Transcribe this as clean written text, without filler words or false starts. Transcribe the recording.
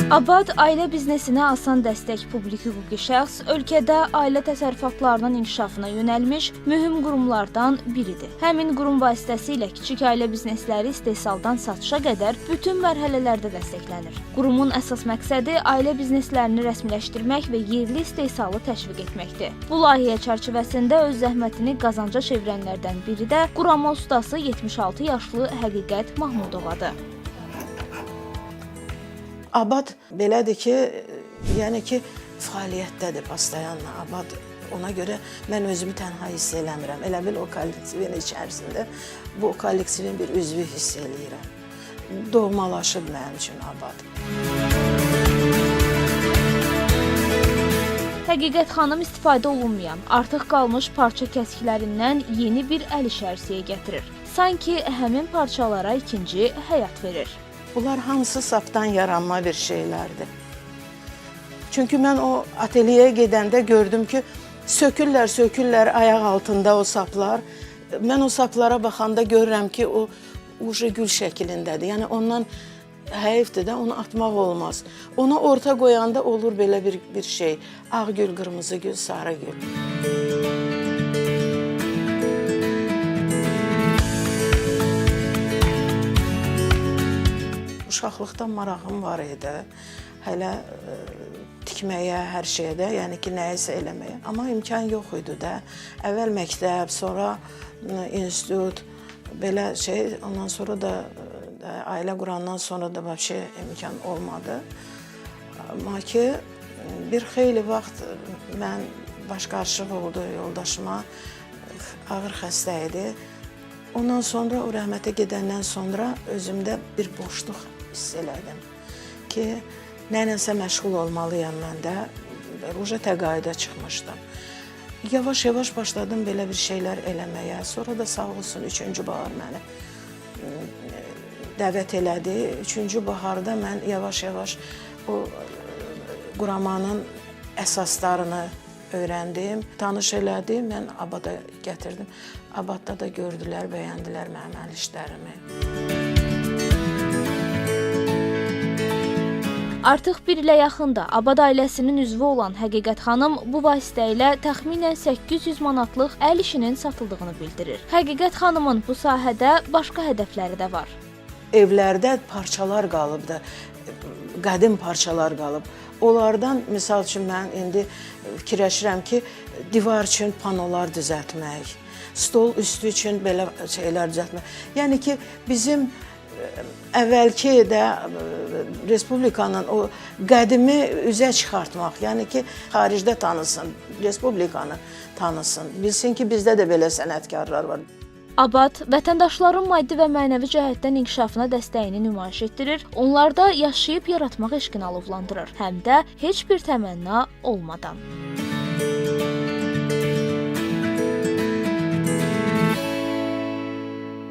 Abad ailə biznesinə asan dəstək publik hüquqi şəxs ölkədə ailə təsərrüfatlarının inkişafına yönəlmiş mühüm qurumlardan biridir. Həmin qurum vasitəsilə kiçik ailə biznesləri istehsaldan satışa qədər bütün mərhələlərdə dəstəklənir. Qurumun əsas məqsədi ailə bizneslərini rəsmiləşdirmək və yerli istehsalı təşviq etməkdir. Bu layihə çərçivəsində öz zəhmətini qazanca çevirənlərdən biri də qurama ustası 76 yaşlı Həqiqət Mahmudovadır. Abad belədir ki, yəni ki, fəaliyyətdədir pastayanla Abad. Ona görə mən özümü tənha hiss eləmirəm. Elə bil o kollektivin içərisində bu kollektivin bir üzvü hiss eləyirəm. Doğmalaşıb mənim üçün Abad. Həqiqət xanım istifadə olunmayan, artıq qalmış parça kəsiklərindən yeni bir əl işi ərsəyə gətirir. Sanki həmin parçalara ikinci həyat verir. Bunlar hamısı sapdan yaranma bir şeylərdir. Çünki mən o atelyeye gedəndə gördüm ki, sökürlər, sökürlər ayaq altında o saplar. Mən o saplara baxanda görürəm ki, o uje gül şəklindədir. Yəni ondan həyifdir də, onu atmaq olmaz. Onu orta qoyanda olur belə bir şey. Ağ gül, qırmızı gül, sarı gül. Uşaqlıqdan marağım var idi. Hələ tikməyə, hər şeyə də, yəni ki, nəyisə eləməyə. Amma imkan yox idi də. Əvvəl məktəb, sonra institut, belə şey, ondan sonra da ailə qurandan sonra da vəbşə imkan olmadı. Amma ki, bir xeyli vaxt mən başqarışıq oldu yoldaşıma, ağır xəstə idi. Ondan sonra, o rəhmətə gedəndən sonra özümdə bir boşluq hiss elədim ki, nəyləsə məşğul olmalıyam mən də. Uca təqaüdə çıxmışdım. Yavaş-yavaş başladım belə bir şeylər eləməyə. Sonra da sağ olsun 3-cü bahar məni dəvət elədi. 3-cü baharda mən yavaş-yavaş o quramanın əsaslarını öyrəndim, tanış elədi, mən Abada gətirdim. Abadda da gördülər, bəyəndilər mənim əl işlərimi. Artıq bir ilə yaxında Abad ailəsinin üzvü olan Həqiqət xanım bu vasitə ilə təxminən 800 manatlıq əl işinin satıldığını bildirir. Həqiqət xanımın bu sahədə başqa hədəfləri də var. Evlərdə parçalar qalıbdı, qədim parçalar qalıb. Onlardan, misal üçün, mən indi fikirləşirəm ki, divar üçün panolar düzəltmək, stol üstü üçün belə şeylər düzəltmək. Yəni ki, bizim əvvəlki də respublikanın o qədimi üzə çıxartmaq, yəni ki, xaricdə tanısın, respublikanı tanısın, bilsin ki, bizdə də belə sənətkarlar var. Abad vətəndaşların maddi və mənəvi cəhətdən inkişafına dəstəyini nümayiş etdirir, onlarda yaşayıb yaratmaq eşqini alovlandırır, həm də heç bir təmənna olmadan.